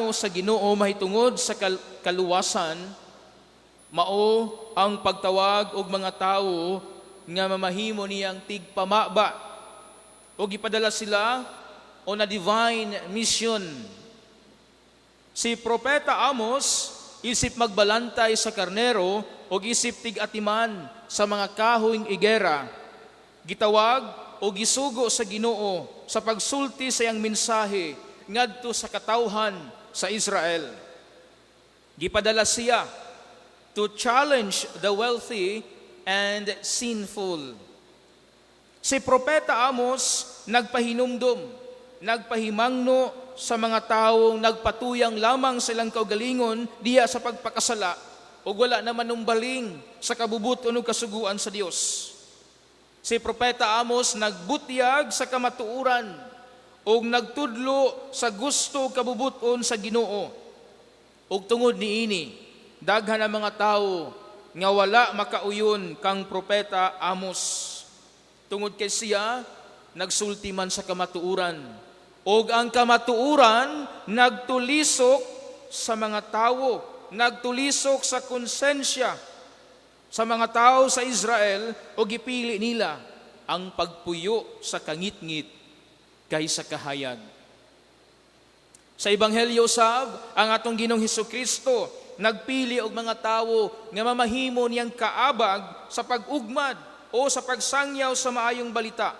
plano sa Ginoo mahitungod sa kaluwasan mao ang pagtawag og mga tawo nga mamahimo niyang tigpamaba o gipadala sila on a divine mission. Si Propeta Amos, isip magbalantay sa karnero o isip tig-atiman sa mga kahoyng igera, gitawag o gisugo sa Ginoo sa pagsulti sa iyang mensahe ngadto sa katawhan sa Israel. Gipadala siya to challenge the wealthy and sinful. Si Propeta Amos nagpahinumdum, nagpahimangno sa mga taong nagpatuyang lamang sa ilang kaugalingon diya sa pagpakasala ug wala na manumbaling sa kabubuton ug kasuguan sa Dios. Si Propeta Amos nagbutyag sa kamatuoran ug nagtudlo sa gusto ug kabubuton sa Ginoo. Ug tungod niini, daghan ang mga tawo nga wala makauyon kang Propeta Amos. Tungod kay siya nagsulti man sa kamatuoran. Ug ang kamatuoran nagtulisok sa mga tawo, nagtulisok sa konsensya sa mga tao sa Israel o gipili nila ang pagpuyo sa kangitngit kaysa kahayag. Sa Ebanghelyo sab, ang atong Ginoong Hesukristo nagpili og mga tawo nga mamahimo niyang kaabag sa pag-ugmad o sa pagsangyaw sa maayong balita.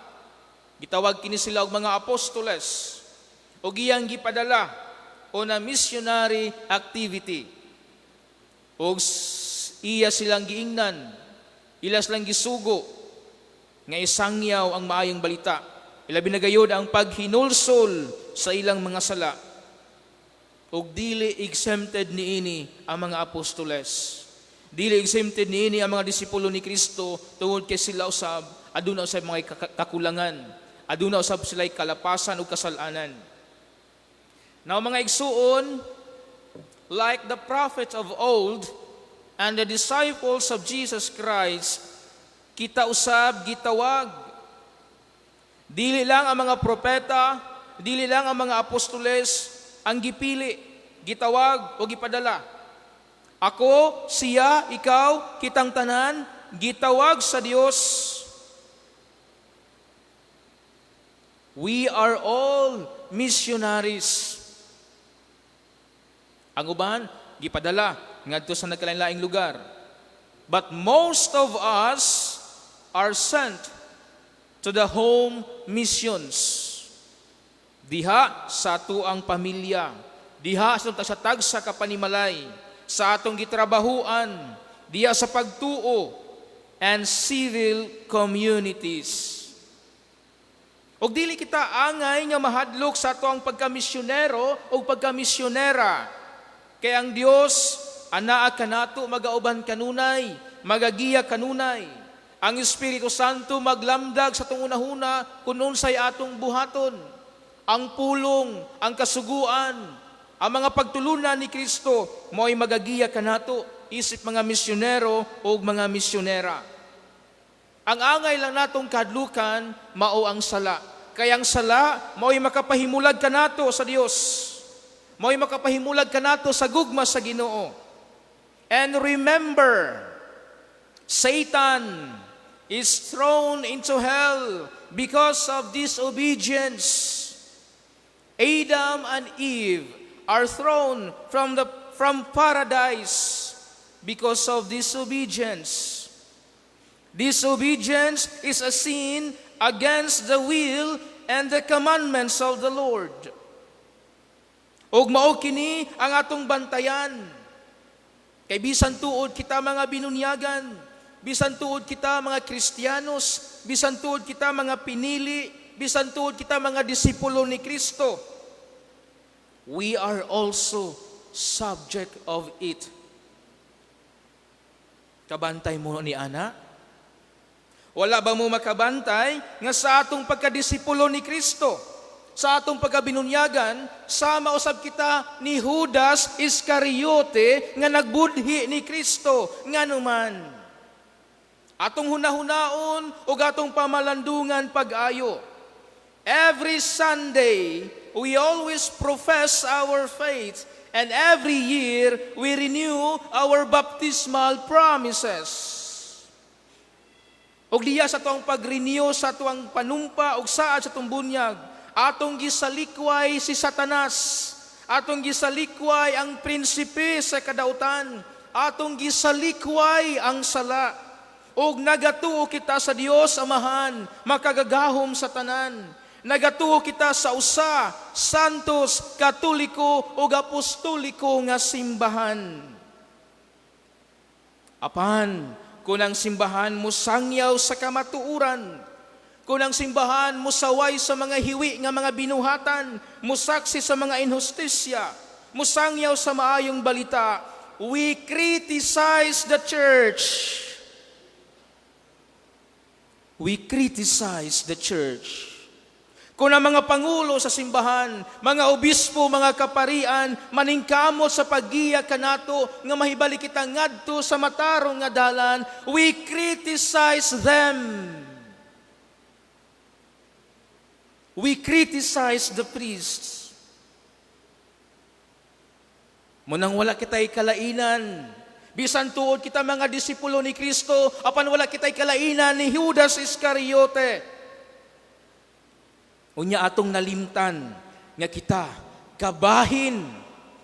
Gitawag kini sila og mga apostoles ug iyang gipadala on a missionary activity. Og iya silang giingnan, ila silang gisugo nga isangyaw ang maayong balita. Ilabi na gayud ang paghinulsol sa ilang mga sala. Ug dili exempted niini ang mga apostoles. Dili exempted niini ang mga disipulo ni Kristo tungod kay sila usab aduna usab mga kakulangan. Aduna usab sila kalapasan ug kasalanan. Now, mga igsuon, like the prophets of old and the disciples of Jesus Christ, kita usab gitawag. Dili lang ang mga propeta, dili lang ang mga apostoles ang gipili, gitawag o gipadala. Ako, siya, ikaw, kitang tanan, gitawag sa Dios. We are all missionaries. Ang uban, gipadala ngadto sa nagkalain-laing lugar. But most of us are sent to the home missions. Diha sa atuang pamilya, diha sa tagsa ka panimalay, sa atong gitrabahuan, diha sa pagtuo and civil communities. Og dili kita angay nga mahadlok sa atoang pagkamisyonero o pagkamisyonera. Kay ang Dios anaa kanato, magauban kanunay, magagiya kanunay. Ang Espiritu Santo maglamdag sa atong hunahuna kung unsay atong buhaton. Ang pulong, ang kasuguan, ang mga pagtulunan ni Kristo mo'y magagiya kanato isip mga misyonero o mga misyonera. Ang angay lang natong kahadlukan mao ang sala. Kay ang sala mao'y makapahimulag kanato sa Dios. Mao'y makapahimulag kanato sa gugma sa Ginoo. And remember, Satan is thrown into hell because of disobedience. Adam and Eve are thrown from paradise because of disobedience. Disobedience is a sin against the will and the commandments of the Lord. Ug mao kini ang atong bantayan. Kay bisan tuod kita mga binunyagan, bisan tuod kita mga Kristiyanos, bisan tuod kita mga pinili, bisan tuod kita mga disipulo ni Kristo, we are also subject of it. Kabantay mo ni ana? Wala ba mo makabantay nga sa atong pagkadisipulo ni Kristo, sa atong pagkabinunyagan, sama usab kita ni Judas Iscariote nga nagbudhi ni Kristo? Nganuman? Atong hunahunaon ug atong pamalandungan pag-ayo. Every Sunday, we always profess our faith And every year, we renew our baptismal promises. Og diya sa tuang pag-renew sa tuang panumpa og saad sa atong bunyag, atong gisalikway si Satanas, atong gisalikway ang prinsipe sa kadautan, atong gisalikway ang sala. Og nagatuo kita sa Dios Amahan, makagagahom sa tanan. Nagatuo kita sa usa, santos, katoliko ug apostoliko nga simbahan. Apan, kung ang simbahan mo sangyaw sa kamatuuran, kung ang simbahan mo saway sa mga hiwi nga mga binuhatan, musaksi sa mga inhustisya, musangyaw sa maayong balita, we criticize the church. We criticize the church. Kung ang mga pangulo sa simbahan, mga obispo, mga kaparian, maningkamot sa paggiya kanato nga mahibalik kita ngadto sa matarong nga dalan, we criticize them. We criticize the priests. Munang wala kita'y kalainan. Bisan tuod kita mga disipulo ni Kristo, apan wala kita'y kalainan ni Judas Iscariote. Unya atong nalimtan nga kita kabahin,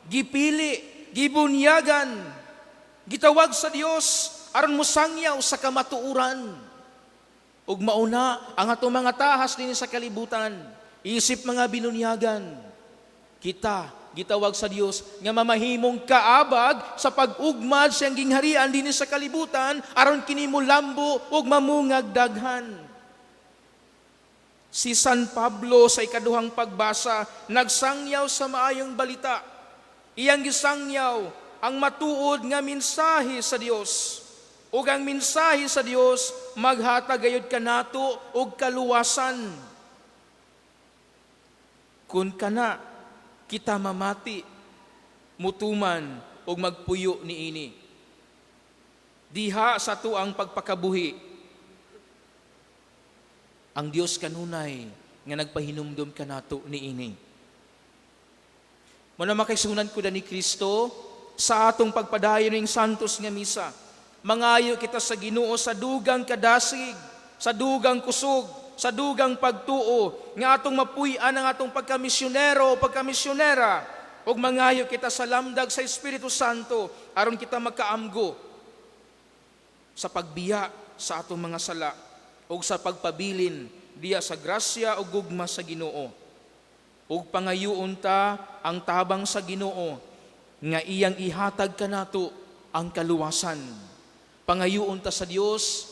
gipili, gibunyagan, gitawag sa Dios aron mosangyaw sa kamatuoran. Ug mauna ang atong mga tahas dinhi sa kalibutan, isip mga binunyagan. Kita gitawag sa Dios nga mamahimong kaabag sa pag-ugmad sa iyang gingharian dinhi sa kalibutan aron kini molambo ug mamungag daghan. Si San Pablo sa ikaduhang pagbasa nagsangyaw sa maayong balita. Iyang gisangyaw ang matuod nga mensahe sa Dios. Ug ang mensahe sa Dios maghatag gayud kanato og kaluwasan. Kun kana kita mamati, mutuman ug magpuyo niini. Diha sa tuang pagpakabuhi, ang Dios kanunay nga nagpahinumdum kanato niini. Muna, mga kaigsuonan ko ni Kristo, sa atong pagpadayon ning Santos nga Misa, mangayo kita sa Ginoo sa dugang kadasig, sa dugang kusog, sa dugang pagtuo, nga atong mapuy-an ang atong pagkamisyonero o pagkamisyonera, ug mangayo kita sa lamdag sa Espiritu Santo aron kita magkaamgo sa pagbiya sa atong mga sala ug sa pagpabilin diya sa grasya ug gugma sa Ginoo. Ug pangayuon ta ang tabang sa Ginoo nga iyang ihatag kanato ang kaluwasan. Pangayuon ta sa Dios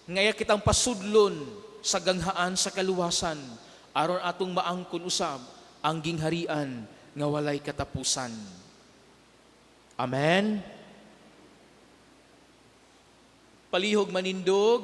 nga iya kitang pasudlon sa ganghaan sa kaluwasan aron atong maangkon usab ang gingharian nga walay katapusan. Amen. Palihog manindog.